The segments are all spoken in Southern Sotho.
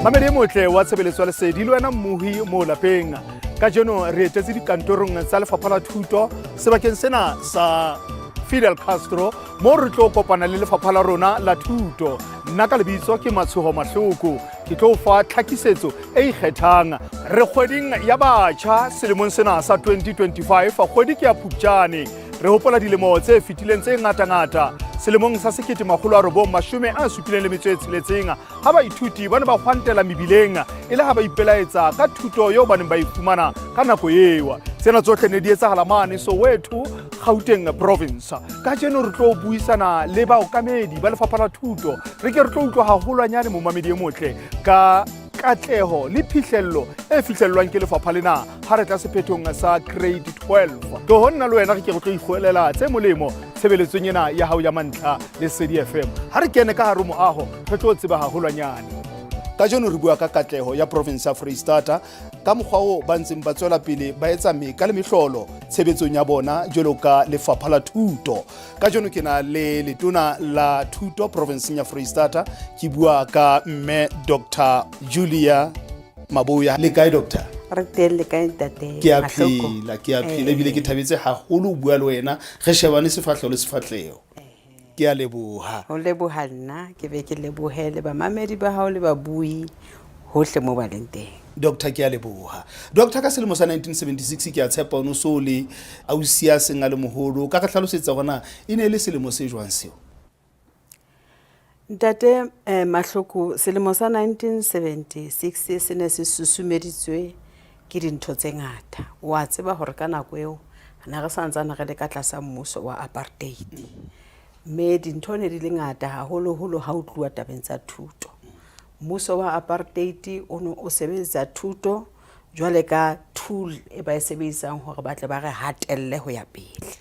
Mamedi e motle wa tshebeletso ya lesedi le wena mmohi mo lapeng. Kajeno re etetse dikantorong tsa lefapha la thuto sebakeng sena sa Fidel Castro, mo re tlo kopana le lefapha la rona la thuto. Nna ka lebitso ke Matshoho Mahloko, ke tlo fa tlhakisetso e ikgethang. Re kgweding ya batjha selemong sena sa 2025, kgwedi ke ya Phupjane. Re hopola dilemo tse fetileng tse ngatangata selemong sa 1976 ha baithuti ba ne ba hwantela mebileng e le ha ba ipelaetsa ka thuto eo ba neng ba e fumana ka nako eo. Tsena tsohle ne di etsahala mane Soweto, Gauteng province. Kajeno re tlo buisana le baokamedi ba lefapha la thuto, re ke re tlo utlwa haholwanyane momamedi e motle ka katleho le phihlello e fihlellwang ke lefapha lena ha re tla sephethong sa grade 12. Tloho nna le wena re ke re tlo ikgoelela tse molemo tshebeletsong ena ya hao ya mantlha Lesedi FM. Ha re kene ka hare moaho re tlo tseba haholwanyane. Kajeno re bua ka katleho ya province ya Freistata ka mokgwa o ba ntseng ba tswela pele ba etsa meka le mehlolo tshebetsong ya bona jwalo ka lefapha la thuto. Kajeno ke na le letona la thuto provinseng ya Freistata, ke bua ka mme Dr. Julia Maboya. Le kae, doctor? Re teng, le kae, ntate? Ke a phela, ke a phela, ebile ke thabetse haholo ho bua le wena re shebane sefahleho le sefahleho. Ke a leboha. Ho leboha nna, ke be ke lebohe le bamamedi ba hao le babui hohle mo ba leng teng. Doctor, ke a leboha. Doctor, ka selemo sa 1976 ke a tshepa o ne o so le ausi ya seng a le moholo. O ka re hlalosetsa hore na e ne e le selemo se jwang seo? Ntate Mahloko, selemo sa 1976 se ne se susumeditswe ke dintho tse ngata. Wa tseba hore ka nako eo ne re santsane re le ka tlasa mmuso wa apartheid. Mme dintho ne di le ngata haholoholo ha o tluwa tabeng tsa thuto. Mmuso wa apartheid o ne o sebedisa thuto jwale ka tool e ba e sebedisang hore ba tle ba re hatelle ho ya pele.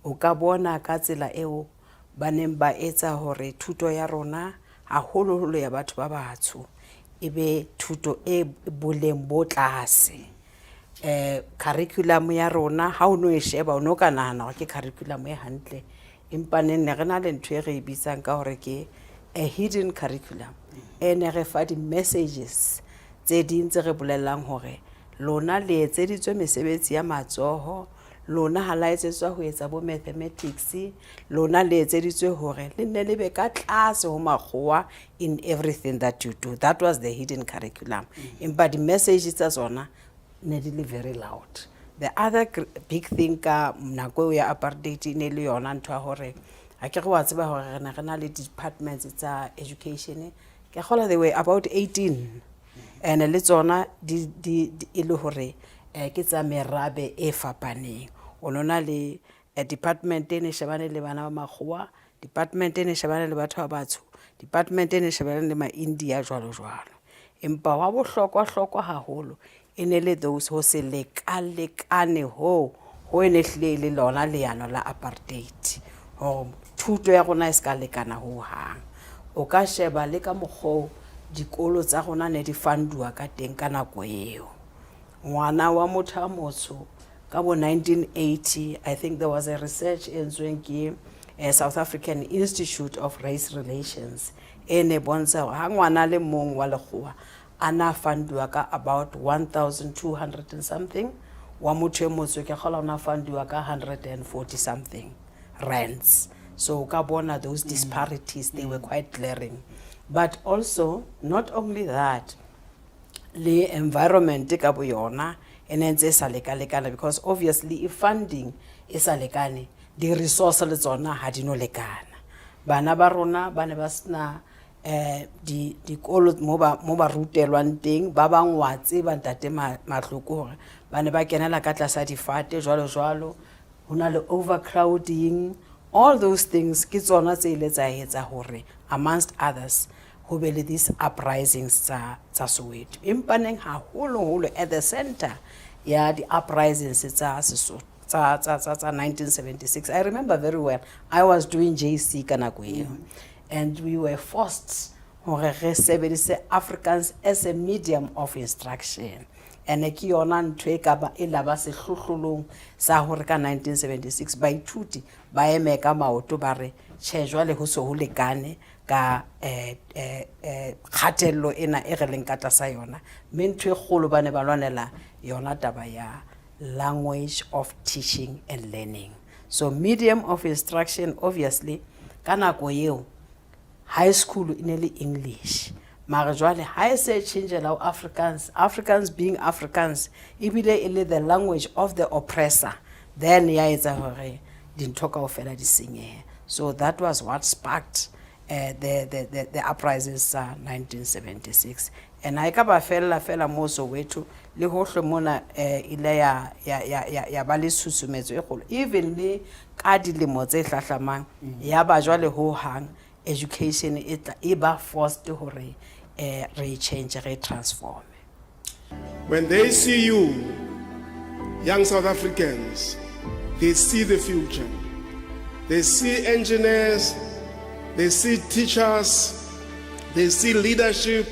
O ka bona ka tsela eo ba neng ba etsa hore thuto ya rona haholoholo ya batho ba batsho e be thuto e boleng bo tlase. Curriculum ya rona ha o no e sheba o no ka nahana hore ke curriculum e hantle, empa neng ne re na le ntho e re e bitsang ka hore ke a hidden curriculum e ne re fa di-messages tse ding tse re bolellang hore lona le etseditswe mesebetsi ya matsoho, lona ha la etsetswa ho etsa bo mathematics, lona le etseditswe hore le nne le be ka tlase ho makgowa in everything that you do. That was the hidden curriculum. Empa di-message tsa tsona ne di le very loud. The other big thing ka nako eo ya apartheid e ne le yona ntho ya hore ha ke re wa tseba hore re ne re na le departments tsa education, ke kgolwa they were about 18, and le tsona di di e le hore ke tsa merabe e fapaneng. O no na le department e ne shebane le bana ba makgowa, department e ne shebane le batho ba batsho, department e ne shebane le ma-India, jwalo jwalo. Empa wa bohlokwa-hlokwa haholo e ne le those ho se lekalekane hoo ho e ne hlile e le lona leano la apartheid hore thuto ya rona e se ka lekana hohang. O ka sheba le ka mokgoo dikolo tsa rona ne di funduwa ka teng ka nako eo. Ngwana wa motho a motsho ka bo 1980, I think there was a research e entsweng ke South African Institute of Race Relations e ne bontsha hore ha ngwana le mong wa lekgowa a na funduwa ka about 1200 and something, wa motho e motsho ke kgola o na funduwa ka 140 something rands. So o ka bona those disparities, they were quite glaring. But also not only that, le environment ka bo yona e ne ntse e sa lekalekana, because obviously if funding e sa lekane, di-resource le tsona ha di no lekana. Bana ba rona ba ne ba sena dikolo mo ba rutelwang teng. Ba bang wa tseba, ntate Mahloko, hore ba ne ba kenela ka tlasa difate jwalo jwalo, ho na le overcrowding. All those things ke tsona tse ile tsa etsa hore amongst others ho be le these uprisings tsa Soweto. Empaneng haholoholo at the center ya di-uprisings tsa Sesotho tsa 1976, I remember very well, I was doing JC ka nako eo, and we were forced hore re sebedise Afrikaans as a medium of instruction. And ke yona ntho e ka ba e laba sehlohlolong sa hore ka 1976 baithuti ba eme ka maoto, ba re tjhe, jwale ho se ho lekane ka kgatello ena e re leng ka tlasa yona. Mme ntho e kgolo ba ne ba lwanela yona taba ya language of teaching and learning. So medium of instruction, obviously, ka nako eo high school e ne le English, mare jwale ha e se changela ho Afrikaans, Afrikaans being Afrikaans, ebile e le the language of the oppressor, then ya etsa hore dintho kaofela di senyehe. So that was what sparked the uprisings tsa 1976. And ha e ka ba fella fela mo Soweto le hohle mona, ile ya ba le tshusumetso e kgolo even le ka dilemo tse hlahlamang. Ya ba jwale ho hang education e tla e ba forced hore re change, re transform. When they see you, young South Africans, they see the future. They see engineers, they see teachers, they see leadership,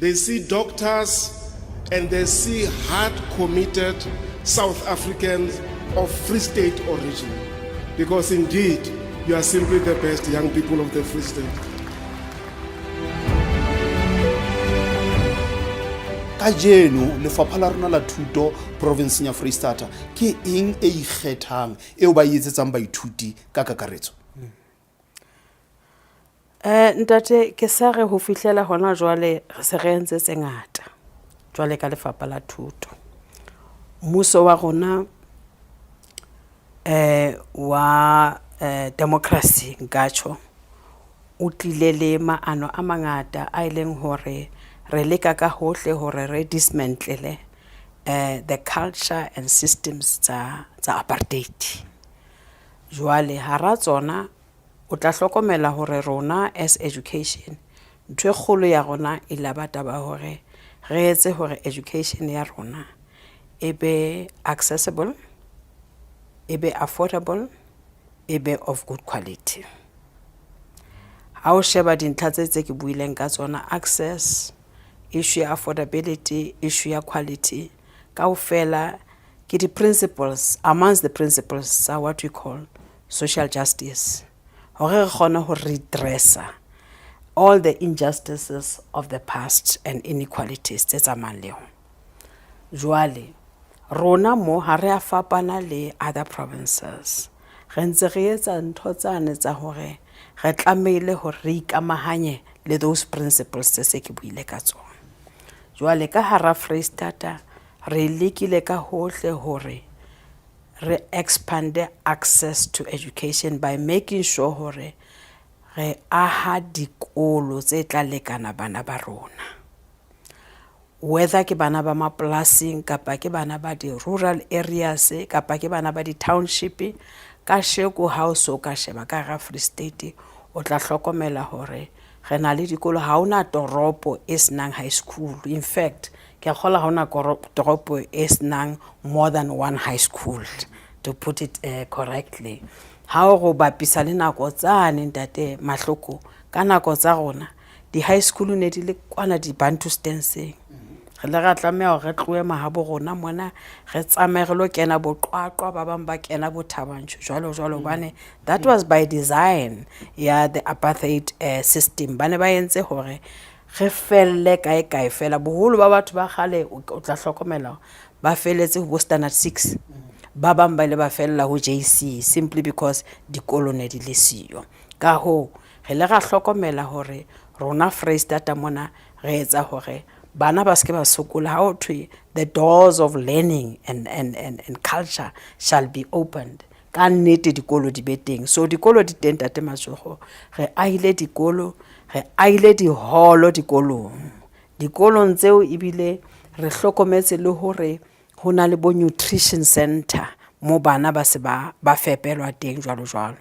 they see doctors, and they see hard committed South Africans of Free State origin. Because indeed, you are simply the best young people of the Free State. Kajeno lefapha la rona la thuto provinseng ya Freistata ke eng e ikgethang eo ba e etsetsang baithuti ka kakaretso? Ntate, ke sa re ho fihlela hona jwale re se re entse tse ngata jwale ka lefapha la thuto. Mmuso wa rona wa democracy, nka tjho, o tlile le maano a mangata a e leng hore re leka ka hohle hore re dismantle the culture and systems tsa apartheid. Jwale hara tsona o tla hlokomela hore rona as education, ntho e kgolo ya rona e laba taba hore re etse hore education ya rona e be accessible, e be affordable, e be of good quality. Ha o sheba dintlha tse ke buileng ka tsona, access, issue ya affordability, issue ya quality, kaofela ke di-principles, amongst the principles tsa what we call social justice, hore re kgone ho redressa all the injustices of the past and inequalities tse tsamayang le yona. Jwale rona mo ha re a fapana le other provinces. Re ntse re etsa ntho tsane tsa hore re tlamehile hore re ikamahanye le those principles tse se ke buile ka tsona. Jwale ka hara Freistata re lekile ka hohle hore re expande access to education by making sure hore re aha dikolo tse tla lekana bana ba rona, whether ke bana ba mapolasing kapa ke bana ba di-rural areas kapa ke bana ba di-township. Kasheko ha o so ka sheba ka hara Free State, o tla hlokomela hore re na le dikolo. Ha hona toropo e senang high school. In fact, ke a kgolwa ha hona toropo e senang more than one high school, to put it correctly. Ha o re o bapisa le nako tsane, ntate Mahloko, ka nako tsa rona di-high school ne di le kwana di-bantustanseng. Re ile ra tlameha hore re tlohe mahabo rona mona, re tsamaye re lo kena boQwaqwa, ba bang ba kena bo Thaba Nchu, jwalo jwalo, hobane that was by design ya the apartheid system. Ba ne ba entse hore re felle kae kae fela. Boholo ba batho ba kgale, o tla hlokomela hore ba felletse ho bo standard six, ba bang ba ile ba fella ho JC, simply because dikolo ne di le siyo. Ka hoo re ile ra hlokomela hore rona Freistata mona re etsa hore bana ba seke ba sokola. Ha ho thwe the doors of learning and culture shall be opened, ka nnete dikolo di be teng. So dikolo di teng, tate Matsogo. Re ahile dikolo, re ahile diholo dikolong tseo, ebile re hlokometse le hore ho na le bo nutrition center mo bana ba se ba fepelwa teng, jwalo jwalo.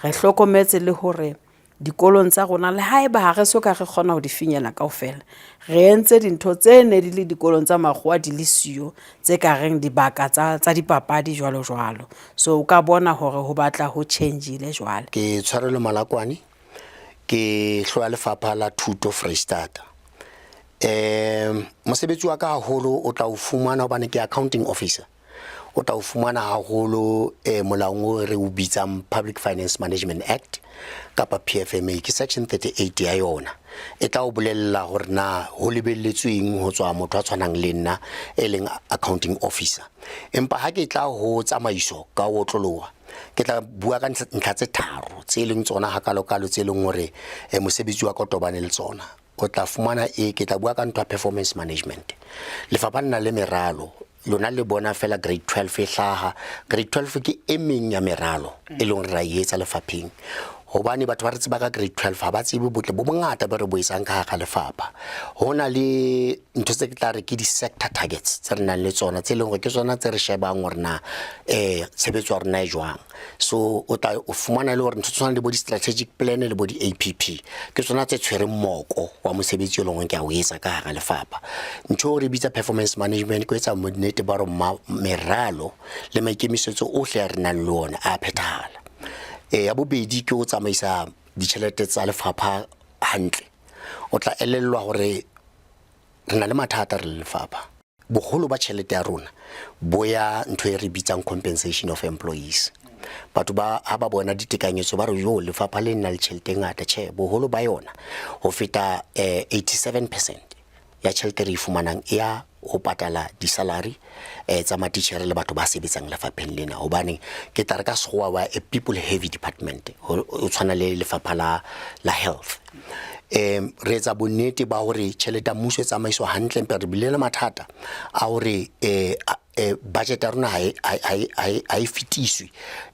Re hlokometse le hore Dikolong tsa rona le haeba ha re so ka re kgona ho di finyella kaofela, re entse dintho tse ne di le dikolong tsa makgowa di le siyo, tse ka reng dibaka tsa, tsa dipapadi jwalo jwalo. So o ka bona hore ho batla ho change-ile jwale. Ke Tshwarelo Malakwane, ke hloya lefapha la thuto Freistata. Mosebetsi wa ka haholo o tla o fumana hobane ke accounting officer. O tla o fumana haholo molaong o re o bitsang Public Finance Management Act kapa PFMA, ke section 38 ya yona. E tla o bolella hore na ho lebelletsweng ho tswa motho a tshwanang le nna e leng accounting officer. Empa ha ke tla ho tsamaiso ka ho otloloha, ke tla bua ka ntlha tse tharo tse leng tsona hakalokalo tse leng hore mosebetsi wa ka o tobane le tsona. O tla fumana e ke tla bua ka ntho ya performance management. Lefapha le na le meralo, lona le bona fela grade 12 e hlaha. Grade 12 ke e meng ya meralo e leng hore ra e etsa lefapheng, hobane batho ba re tseba ka grade 12 ha ba tsebe botle bo bongata bo re bo etsang ka hara lefapha. Ho na le ntho tse ke tla re ke di-sector targets tse re nang le tsona, tse leng hore ke tsona tse re shebang hore na tshebetso ya rona e jwang. So o tla o fumana le hore ntho tse tshwanang le bo di-strategic plan le bo di-A_P_P ke tsona tse tshwereng moko wa mosebetsi o leng hore ke a o etsa ka hara lefapha. Ntho eo re bitsa performance management ke ho etsa bonnete ba hore meralo le maikemisetso ohle a re nang le ona a phethahala. Ya bobedi ke ho tsamaisa ditjhelete tsa lefapha hantle. O tla elellwa hore re na le mathata re le lefapha. Boholo ba tjhelete ya rona bo ya ntho e re bitsang compensation of employees. Batho ba ha ba bona ditekanyetso ba re yo lefapha le nna le tjhelete e ngata. Tjhe, boholo ba yona ho feta 87% ya tjhelete re e fumanang e ya ho patala di-salary tsa matitjhere le batho ba sebetsang lefapheng lena. Hobane ke tla re ka sekgowa wa a people heavy department, ho tshwana le lefapha la health. Re etsa bonnete ba hore tjhelete ya mmuso e tsamaiswa hantle, empa re bile le mathata a hore budget ya rona ha e fetiswe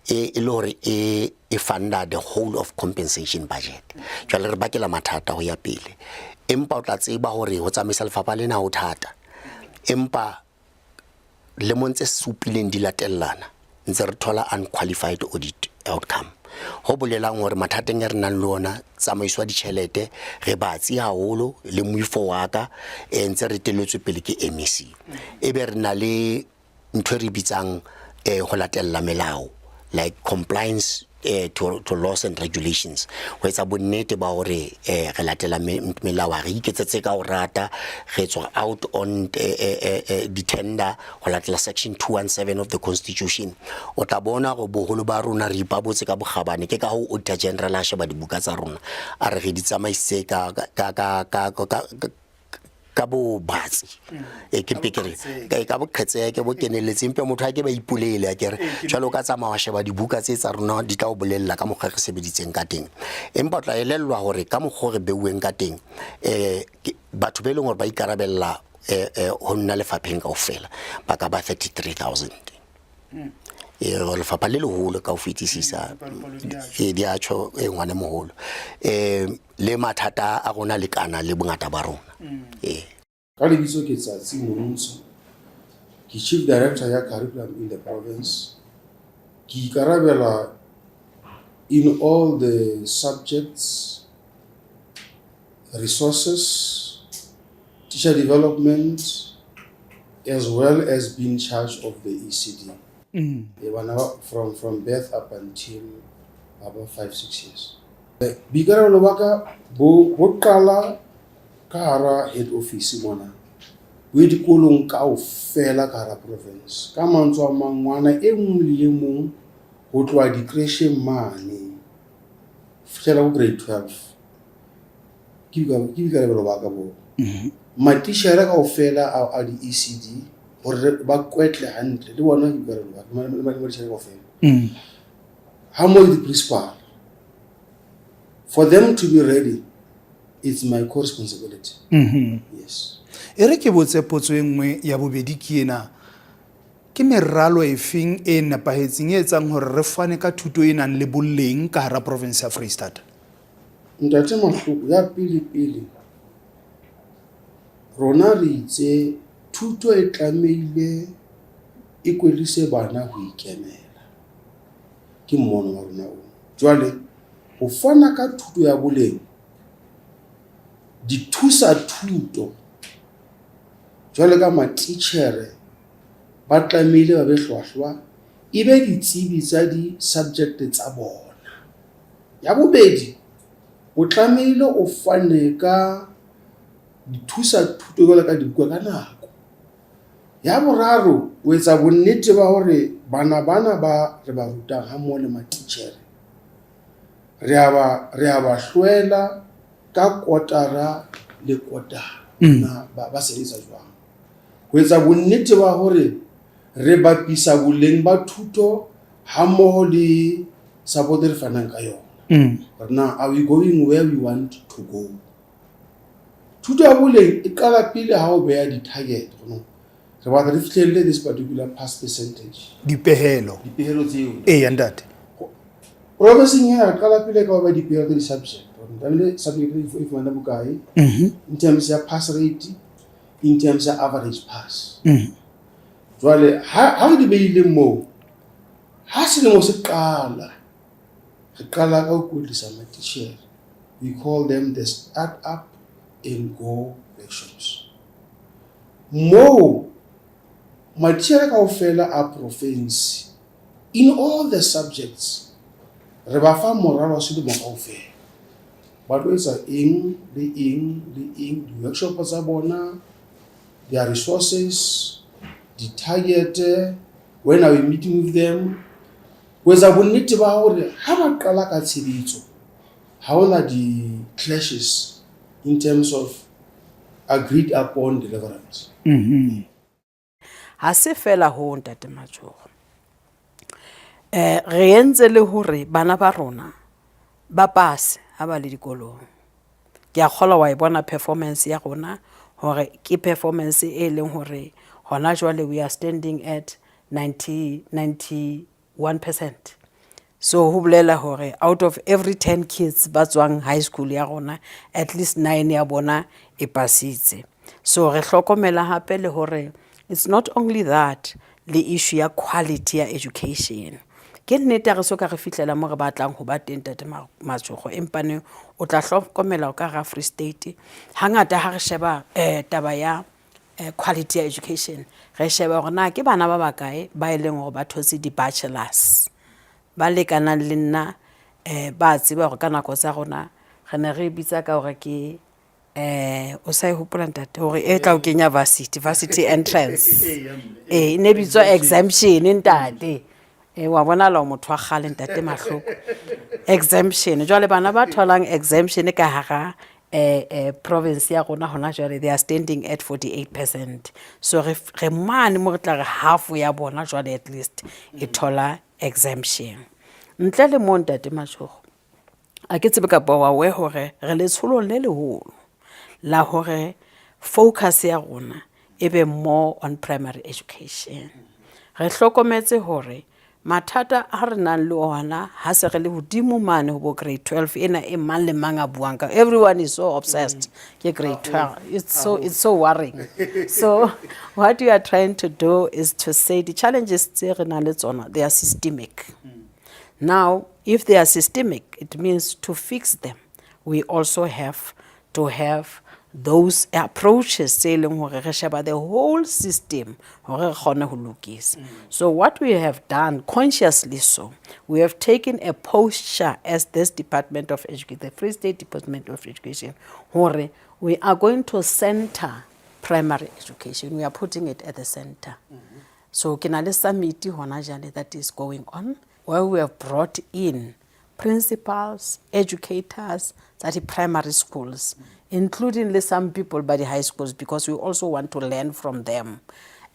e le hore e funda the whole of compensation budget. Jwale re bakela mathata ho ya pele, empa o tla tseba hore ho tsamaisa lefapha lena ho thata, empa lemong tse supileng di latellana ntse re thola unqualified audit outcome, ho bolelang hore mathateng e re nang le ona tsamaiso ya ditjhelete re batsi haholo le moifo wa ka ntse re telletswe pele ke MEC. Ebe re na le ntho e re bitsang ho latella melao, like compliance to laws and regulations, ho etsa bonnete ba hore re latela melao, ha re iketsetse ka ho rata, re tswa out on di-tender ho latela section 217 of the constitution. O tla bona hore boholo ba rona re ipabotse ka bokgabane, ke ka hoo Auditor General a sheba dibuka tsa rona a re re di tsamaisitse ka bo batsi, ke mpe ke re ka boqhetseke bo kenelletseng, empa motho ha ke ba ipolele a kere jwale o ka tsamaya wa sheba dibuka tse tsa rona di tla o bolella ka mokgwa re sebeditseng ka teng. Empa o tla elellwa hore ka mokgwa re beuweng ka teng, batho be leng hore ba ikarabella ho nna lefapheng kaofela ba ka ba 33,000. Lefapha le leholo ka ho fetisisa, di a tjho ngwane moholo, le mathata a rona lekana le bongata ba rona. Ka lebitso ke Tsatsi Montsho, ke Chief Director ya Curriculum in the province. Ke ikarabela in all the subjects, resources, teacher development, as well as being in charge of the ECD. Bana ba from birth up until about 5-6 years. Boikarabelo ba ka bo qala ka hara head office mona, bo ye dikolong kaofela ka hara province. Ka mantswe a mang, ngwana e mong le e mong ho tloha di-crèche-eng mane ho fihlela ho grade 12, ke boikarabelo ba ka boo. Matitjhere kaofela a di-ECD hore ba kwetle hantle le bona, ke boikarabelo ba ka, le matitjhere kaofela. Ha mmoho le di-principal, for them to be ready, it's my core responsibility. Yes. E re ke botse potso e nngwe ya bobedi ke ena, ke meralo e feng e nepahetseng e etsang hore re fane ka thuto e nang le boleng ka hara province ya Freistata? Ntate Mahloko, ya pele pele rona re itse thuto e tlamehile e kwetlise bana ho ikemela. Ke mmono wa rona oo. Jwale Ho fana ka thuto ya boleng, dithusa-thuto jwalo ka matitjhere ba tlamehile ba be hlwahlwa e be ditsebi tsa di-subject tsa bona. Ya bobedi, o tlamehile o fane ka dithusa-thuto jwalo ka dibuka ka nako. Ya boraro, o etsa bonnete ba hore bana bana ba re ba rutang ha mmoho le matitjhere re a ba hlwela ka kotara le kotara na ba sebetsa jwang, ho etsa bonnete ba hore re bapisa boleng ba thuto ha mmoho le support e re fanang ka yona, hore na are we going where we want to go. Thuto ya boleng e qala pele ha o beha di-target, re batla re fihlelle this particular pass percentage. Dipehelo. Dipehelo tseo. Eya, ntate. Provinseng ena re qala pele ka ho ba dipehelo tsa di-subject, hore tlamehile subject e fumane bokae in terms ya pass rate, in terms ya average pass. Jwale ha re di behile moo, ha selemo se qala, re qala ka ho kwetlisa matitjhere. We call them the Start Up and Go workshops, moo matitjhere kaofela a province in all the subjects re ba fa moralo wa selemo kaofela, ba tlo etsa eng le eng le eng, di-workshop tsa bona, their resources, di-target, when are we meeting with them, ho etsa bonnete ba hore ha ba qala ka tshebetso ha hona di-clashes in terms of agreed upon deliverables. Ha se fela ho, ntate Matshogo, re entse le hore bana ba rona ba pase ha ba le dikolong. Ke a kgolwa wa e bona performance ya rona, hore ke performance e leng hore hona jwale we are standing at 90 91%. So ho bolela hore out of every 10 kids ba tswang high school ya rona, at least 9 ya bona e pasitse. So re hlokomela hape le hore it's not only that, le issue ya quality ya education. Ke nnete ha re so ka re fihlela mo re batlang ho ba teng, ntate Matshogo, empa o tla hlokomela ka hara Free State hangata ha re sheba taba ya quality ya education, re sheba hore na ke bana ba bakae ba e leng hore ba thotse di-bachelors. Ba lekanang le nna ba tseba hore ka nako tsa rona re ne re bitsa ka hore ke o sa e hopola, ntate, hore e tla o kenya varsity entrance, e ne bitswa exemption, ntate. Wa bonala o motho wa kgale, ntate Mahloko. Exemption. Jwale bana ba tholang exemption ka hara province ya rona hona jwale, they are standing at 48%. So re mane mo re tla re half ya bona jwale at least e thola exemption. Ntle le mo, ntate Matshogo, a ke tsebe kapa wa we hore re letsholong le leholo la hore focus ya rona e be more on primary education. Re hlokometse hore mathata a re nang le ona ha se re le hodimo mane ho bo grade 12 ena e mang le mang a buang ka, everyone is so obsessed ke grade 12, it's so worrying. So what we are trying to do is to say the challenges tse re nang le tsona, they are systemic. Now, if they are systemic, it means to fix them we also have to have those approaches tse e leng hore re sheba the whole system hore re kgone ho lokisa. So what we have done consciously, so we have taken a posture as this Department of Education, the Free State Department of Education, hore we are going to center primary education. We are putting it at the center. So ke na le summit hona jwale that is going on, where we have brought in principals, educators tsa di-primary schools, including le some people by the high schools, because we also want to learn from them.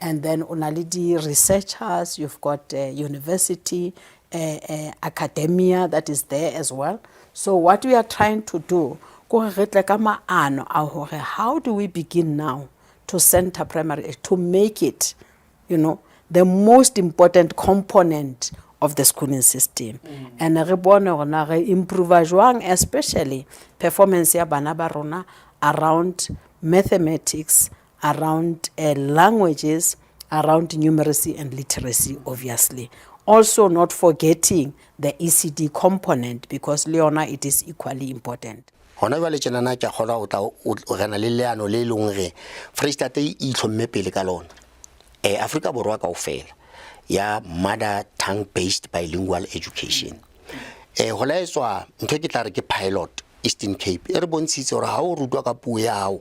And then o na le di-researchers, you've got university, academia that is there as well. So what we are trying to do, ke hore re tle ka maano a hore how do we begin now to center primary, to make it the most important component of the schooling system. And re bone hore na re improve jwang, especially performance ya bana ba rona around mathematics, around languages, around numeracy and literacy, obviously. Also not forgetting the ECD component, because le yona it is equally important. Hona jwale tjenana ke a kgolwa o tla re na le leano le leng hore Freistata e itlhomme pele ka lona. Afrika Borwa kaofela ya mother tongue based bilingual education. Ho la etswa ntho e ke tla re ke pilot Eastern Cape e re bontshitse hore ha o rutwa ka puo ya hao,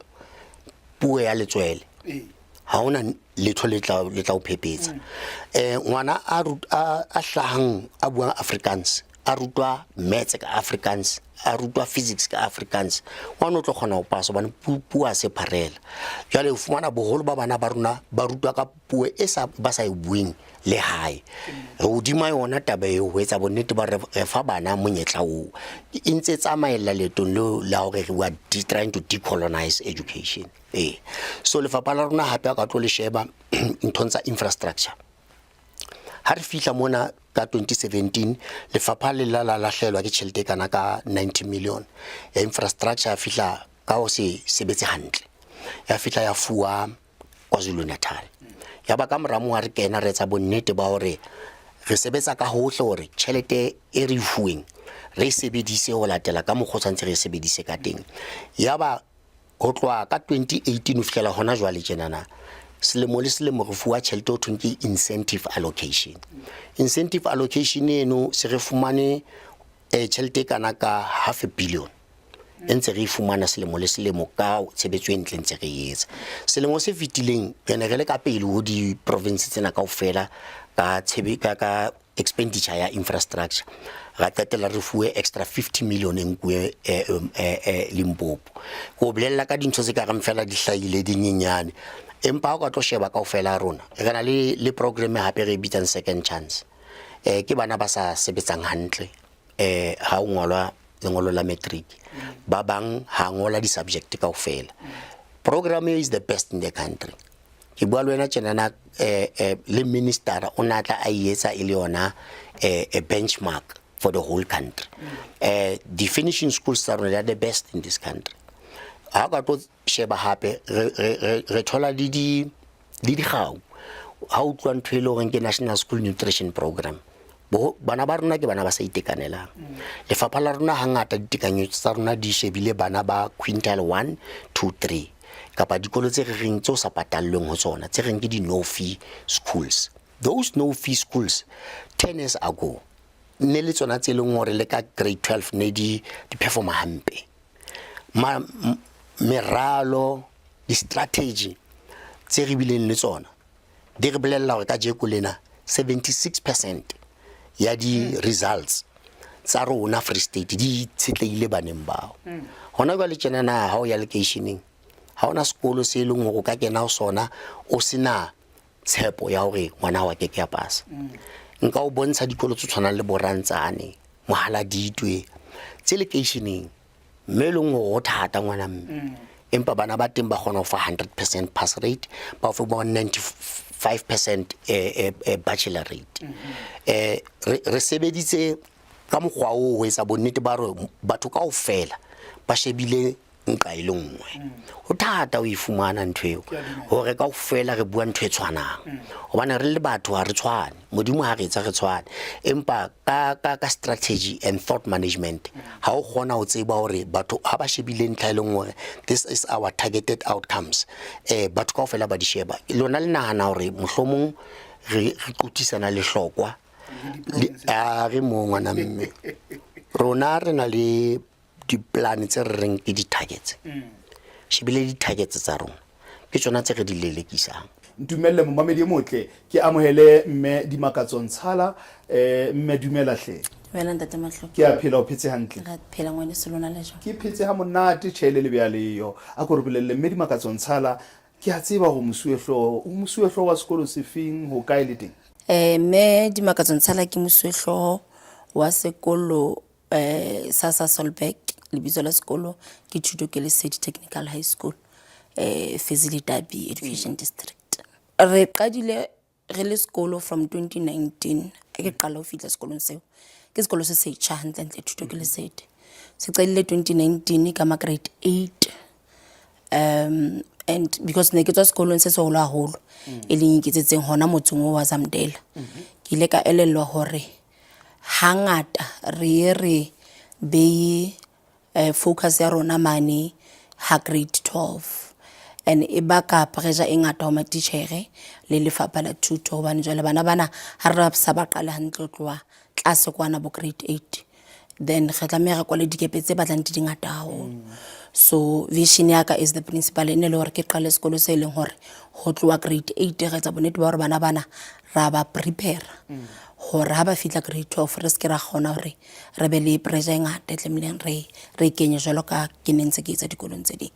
puo ya letswele, ha hona letho le tla le tla o phephetsa. Ngwana a a hlahang a buang Afrikaans, a rutwa maths ka Afrikaans, a rutwa physics ka Afrikaans, ngwana o tlo kgona ho pasa hobane puo ha se pharela. Jwale o fumana boholo ba bana ba rona ba rutwa ka puo e sa ba sa e bueng le hae. Re hodima yona taba eo ho etsa bonnete ba re fa bana monyetla oo. E ntse tsamaella leetong leo la hore we are trying to decolonize education. So lefapha la rona hape a ka tlo le sheba nthong tsa infrastructure. Ha re fihla mona ka 2017 lefapha le la la lahlehelwa ke tjhelete e kana ka 90 million ya infrastructure, ya fihla ka ho se sebetse hantle, ya fihla ya fuwa KwaZulu Natal. Ya ba ka mora moo ha re kena re etsa bonnete ba hore re sebetsa ka hohle hore tjhelete e re fuweng re e sebedise ho latela ka mokgwa o tshwanetse re e sebedise ka teng. Ya ba ho tloha ka 2018 ho fihlela hona jwale tjenana, selemo le selemo re fuwa tjhelete ho thweng ke incentive allocation. Incentive allocation eno se re fumane tjhelete e kana ka half a billion e ntse re e fumana selemo le selemo ka tshebetso e ntle ntse re e etsa. Selemo se fetileng re ne re le ka pele ho di-province tsena kaofela ka ka expenditure ya infrastructure. Ra qetella re fuwe extra 50 million e nkuwe Limpopo. Ke o bolella ka dintho tse ka reng fela di hlahile di nyenyane, empa ha o ka tlo sheba kaofela ha rona re na le program hape re e bitsang second chance. Ke bana ba sa sebetsang hantle ha o ngolwa lengolo la matric, ba bang ha ngola di-subject kaofela. Program eo is the best in the country. Ke bua le wena tjenana, le minister o na tla a e etsa e le yona a benchmark for the whole country. The finishing schools tsa rona, they are the best in this country. Ha o ka tlo sheba hape re thola le di le dikgau ha o utlwa ntho e le horeng ke National School Nutrition Program. Bana ba rona ke bana ba sa itekanelang. Lefapha la rona hangata ditekanyetso tsa rona di shebile bana ba quintile 1 2 3 kapa dikolo tse re reng tse o sa patallweng ho tsona, tse reng ke di-no fee schools. Those no fee schools 10 years ago ne le tsona tse leng hore le ka grade 12 ne di performa hampe. Meralo, di-strategy tse re bileng le tsona di re bolella hore kajeko lena 76% ya di-results tsa rona Free State di itshetlehile baneng bao. Hona jwale tjenana ha o ya lekeisheneng ha hona sekolo se leng hore o ka kena ho sona o sena tshepo ya hore ngwana wa ke ke ya pasa. Nka o bontsha dikolo tse tshwanang le Borantsane, Mohaladitwe tse lekeisheneng mme e leng hore ho thata ngwana mme, empa bana ba teng ba kgona ho fa 100% pass rate, ba o fe bo 95% bachelor rate. Re sebeditse ka mokgwa oo ho etsa bonnete ba hore batho kaofela ba shebile nqa e le nngwe. Ho thata ho e fumana ntho eo hore kaofela re bua ntho e tshwanang, hobane re le batho ha re tshwane, Modimo ha re etsa re tshwane, empa ka strategy and thought management ha o kgona ho tseba hore batho ha ba shebile ntlha e leng hore this is our targeted outcomes, batho kaofela ba di sheba. Lona le nahana hore mohlomong re qothisana lehlokwa a re mo ngwana mme rona re na le di-plan tse re reng ke di-targets. Shebile di-targets tsa rona ke tsona tse re di lelekisang. Ntumelle momamedi e motle ke amohele mme Dimakatso Ntshala. Mme dumela hle. Dumela ntate Mahloko. Ke a phela, o phetse hantle? Ra phela ngwaneso, lona le jwang? Ke phetse ha monate tjhele le bea leyo. A ko re bolelle mme Dimakatso Ntshala, ke a tseba hore mosuwehlooho, o mosuwehlooho wa sekolo sefeng, ho kae le teng? Mme Dimakatso Ntshala ke mosuwehlooho wa sekolo sa Sasolburg. Lebitso la sekolo ke Thuto ke Lesedi Technical High School, Fezile Dabi Education District. Re qadile re le sekolo from 2019. Ha ke qala ho fihla sekolong seo, ke sekolo se setjha hantlentle. Thuto ke Lesedi se qadile 2019 ka ma grade 8, and because ne ke tswa sekolong se seholo haholo e leng Iketsetseng hona motseng oo wa Zamdela. Ke ile ka elellwa hore hangata re ye re beye focus ya rona mane ha grade 12, and e baka pressure e ngata ho matitjhere le lefapha la thuto, hobane jwale bana bana ha re sa ba qale hantle ho tloha tlase kwana bo grade 8, then re tlameha re kwale dikepe tse batlang di di ngata haholo. So vision ya ka as the principal e ne le hore ke qale sekolo se leng hore ho tloha grade 8 re etsa bonnete ba hore bana bana ra ba prepare hore ha ba fihla grade 12 re se ke ra kgona hore re be le pressure e ngata e tlamehileng re e kenye jwalo ka ke ne ntse ke etsa dikolong tse ding.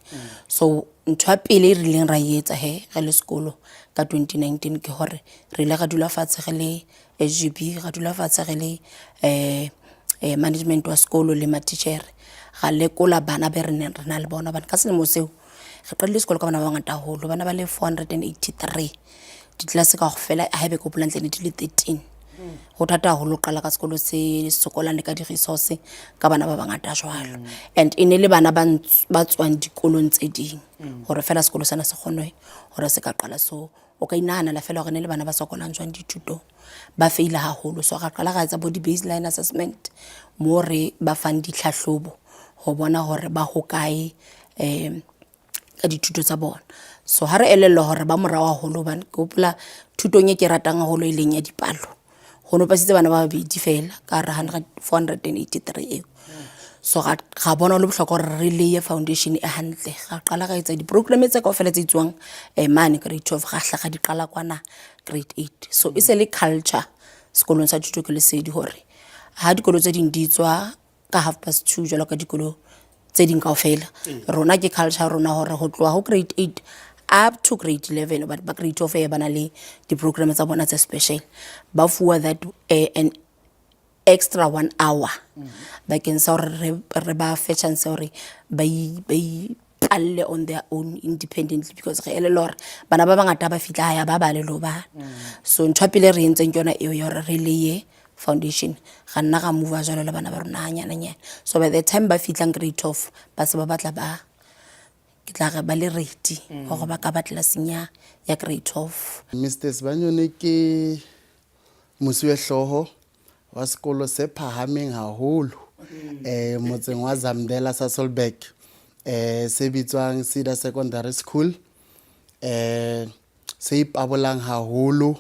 So ntho ya pele e re ileng ra e etsa he re le sekolo ka 2019 ke hore re ile ra dula fatshe re le SGB, ra dula fatshe re le management wa sekolo le matitjhere, ra lekola bana be re neng re na le bona, hobane ka selemo seo re qadile sekolo ka bana ba bangata haholo, bana ba le 483. Ditlelase kaofela, haebe ke hopola hantle, ne di le 13. Ho thata haholo ho qala ka sekolo se sokolang le ka di-resource ka bana ba bangata jwalo, and e ne le bana ba tswang dikolong tse ding hore fela sekolo sena se kgone hore se ka qala. So o ka inahanela fela hore ne le bana ba sokolang jwang dithutong, ba feila haholo. So ra qala ra etsa bo di-baseline assessment mo re ba fang ditlhahlobo ho bona hore ba hokae ka dithuto tsa bona. So ha re elellwa hore ba morao haholo, hobane ke hopola thutong e ke ratang haholo e leng ya dipalo, ho no pasitse bana ba babedi fela ka hara 483 eo. So ra bona ho le bohlokwa hore re leye foundation e hantle. Ra qala ra etsa di-program tse kaofela tse etswang mane grade 12, ra hla ra di qala kwana grade 8. So e se le culture sekolong sa Thuto ke Lesedi hore ha dikolo tse ding di tswa ka 2:30 jwalo ka dikolo tse ding kaofela, rona ke culture ya rona hore ho tloha ho grade 8 up to grade 11, but ba grade 12 ba na le di-program tsa bona tse special, ba fuwa that an extra one hour bakeng sa hore re ba fe chance ya hore ba ipalle on their own independently, because re elellwa hore bana ba bangata ba fihla hae ba bale le ho bala. So ntho ya pele e re entseng ke yona eo ya hore re leye foundation. Ra nna ra move jwalo le bana ba rona hanyane-nyane. So by the time ba fihlang grade 12, ba se ba batla ba, ke tla re, ba le ready hore ba ka ba tlelaseng ya grade 12. Mr Sibanyoni ke mosuwehlooho wa sekolo se phahameng haholo motseng wa Zamdela, Sasolburg, se bitswang Cedar Secondary School, se ipabolang haholo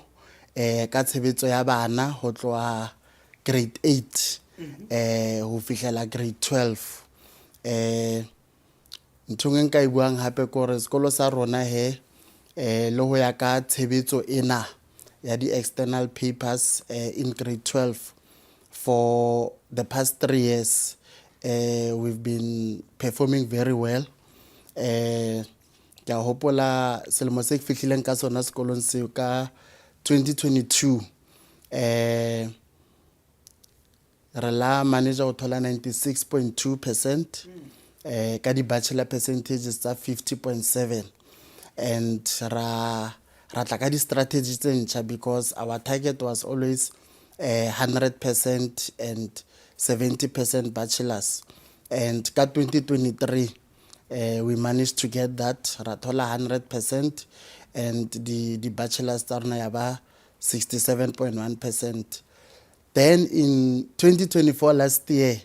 ka tshebetso ya bana ho tloha grade 8 ho fihlela grade 12. Ntho e nka e buang hape ke hore sekolo sa rona he le ho ya ka tshebetso ena ya di-external papers in grade 12, for the past 3 years we've been performing very well. Ke a hopola selemo se ke fihlileng ka sona sekolong seo ka 2022, re la manage ho thola 96.2% ka di-bachelor percentages tsa 50.7, and ra tla ka di-strategy tse ntjha because our target was always 100% and 70% bachelors, and ka 2023 we managed to get that. Ra thola 100% and the bachelors tsa rona ya ba 67.1%. Then in 2024, last year,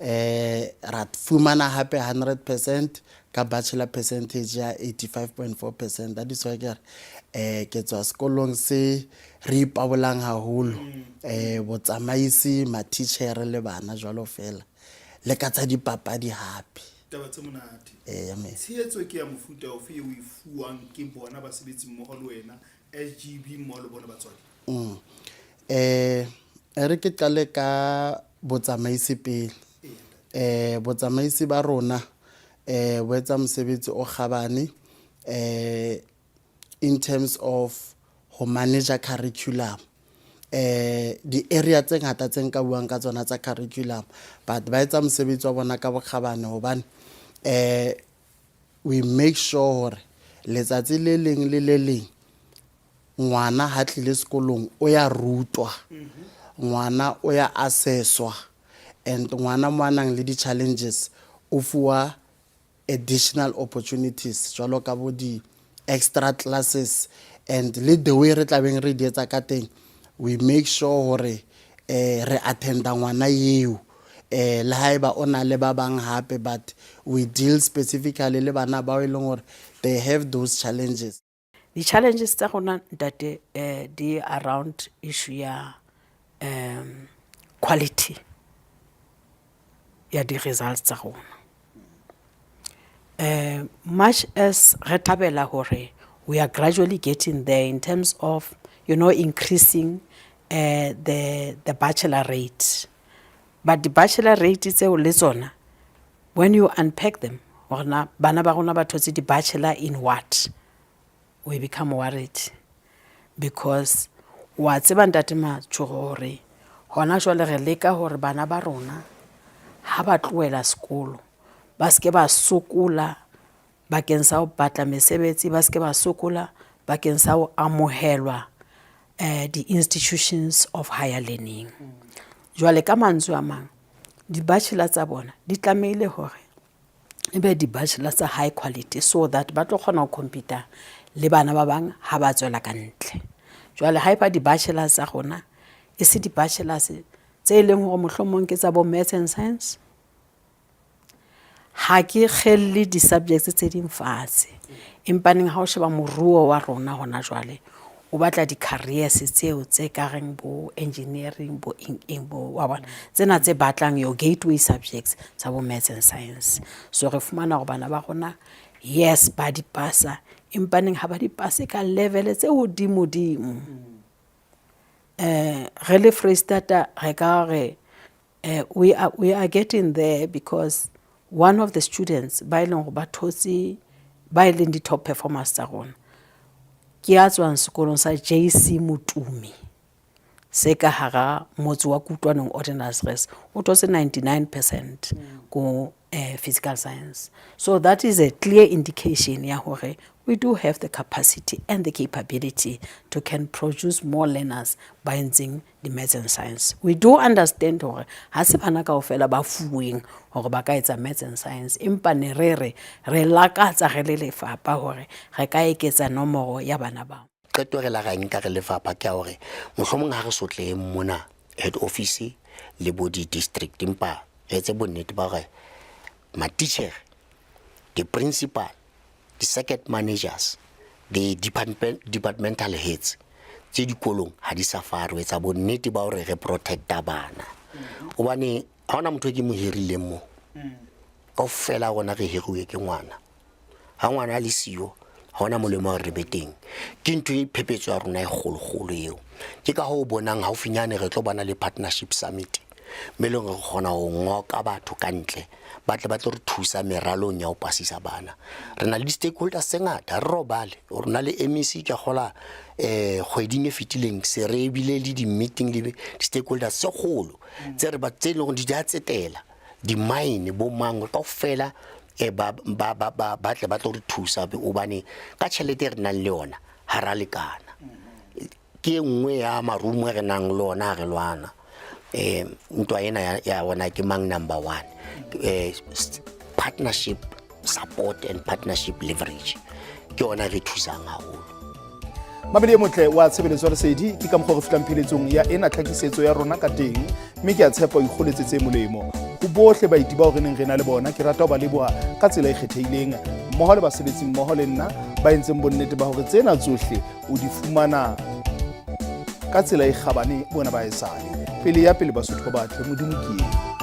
ra fumana hape 100% ka bachelor percentage ya 85.4%. That is why ke re ke tswa sekolong se re ipabolang haholo, botsamaisi, matitjhere le bana jwalo fela, le ka tsa dipapadi hape. Taba tse monate. Amen. Tshehetso ke ya mofuta ofe eo e fuwang ke bona basebetsi mmoho le wena, SGB mmoho le bona batswadi? E re ke qale ka botsamaisi pele. Botsamaisi ba rona bo etsa mosebetsi o kgabane in terms of ho manage curriculum, di-area tse ngata tse nka buang ka tsona tsa curriculum, but ba etsa mosebetsi wa bona ka bokgabane hobane we make sure hore letsatsi le leng le le leng ngwana ha tlile sekolong o ya rutwa, ngwana o ya assesswa, and ngwana mo a nang le di-challenges o fuwa additional opportunities jwalo ka bo di-extra classes, and le the way re tlabeng re di etsa ka teng. We make sure hore eh re attenda ngwana eo eh le haeba o na le ba bang hape, but we deal specifically le bana bao e leng hore they have those challenges. Di-challenges tsa rona, ntate, di around issue ya quality ya di-results tsa rona. Much as re thabela hore we are gradually getting there in terms of increasing the bachelor rate, but the bachelor rate tseo le tsona, when you unpack them, hore na bana ba rona ba thotse di-bachelor in what, we become worried, because wa tseba, ntate Matshogo, hore hona jwale re leka hore bana ba rona ha ba tlohela sekolo ba seke ba sokola bakeng sa ho batla mesebetsi, ba seke ba sokola bakeng sa ho amohelwa di-institutions of higher learning. Jwale ka mantswe a mang, di-bachelor tsa bona di tlamehile hore e be di-bachelor tsa high quality so that ba tlo kgona ho compete le bana ba bang ha ba tswela ka ntle. Jwale haeba di-bachelors tsa rona e se di-bachelors tse e leng hore mohlomong ke tsa bo maths and science, ha ke kgelle di-subjects tse ding fatshe, empaneng ha o sheba moruo wa rona hona jwale o batla di-careers tseo tse ka reng bo engineering, bo eng eng, bo wa bona tsena tse batlang your gateway subjects tsa bo maths and science. So re fumana hore bana ba rona, yes, ba di pasa, empaneng ha ba di pase ka level tse hodimo-dimo. Re le Freistata re ka re we are getting there, because one of the students ba e leng hore ba thotse, ba e leng di-top performers tsa rona, ke ya tswang sekolong sa JC Motumi se ka hara motse wa Kutlwanong Ordinance, o thotse 99% ko physical science. So that is a clear indication ya hore we do have the capacity and the capability to can produce more learners ba entseng di-maths and science. We do understand hore ha se bana kaofela ba fuweng hore ba ka etsa maths and science, empa ne re re re lakatsa re le lefapha hore re ka eketsa nomoro ya bana bao. Qeto re la ra nka re lefapha ke ya hore mohlomong ha re sotleheng mona head office le bo di-district, empa re etse bonnete ba hore matitjhere, di-principal, di-circuit managers, the departmental heads tse dikolong ha di sa fare ho etsa bonnete ba hore re protecta bana, hobane ha hona motho e ke mo hirileng mo, kaofela rona re hiruwe ke ngwana. Ha ngwana a le siyo, ha hona molemo hore re be teng. Ke ntho e phephetso ya rona e kgolokgolo eo. Ke ka hoo bonang haufinyane re tlo bana le partnership summit, mme e leng re kgona ho ngoka batho ka ntle ba tle ba tlo re thusa meralong ya ho pasisa bana. Re na le di-stakeholders tse ngata, re robale re na le MEC. Ke kgola kgweding e fetileng se re bile le di-meeting le di-stakeholders tse kgolo tse re ba tse leng hore di a tsetela di-mine bo mang kaofela, ba tle ba tlo re thusa, hobane ka tjhelete e re nang le yona ha ra lekana. Ke e nngwe ya marumo e re nang le ona ha re lwana ntwa ena ya rona ke mang number one, partnership support and partnership leverage ke yona re thusang haholo. Mamedi e motle wa tshebeletso ya Lesedi, ke ka mokgwa re fihlang pheletsong ya ena tlhakisetso ya rona ka teng, mme ke a tshepa o ikgoletse tse molemo. Ho bohle baeti bao re neng re na le bona, ke rata ho ba leboha ka tsela e kgethehileng, mmoho le basebetsi mmoho le nna ba entseng bonnete ba hore tsena tsohle o di fumana ka tsela e kgabane bona ba esale pele ya pele. Basotho ba batle, Modimo ke eo.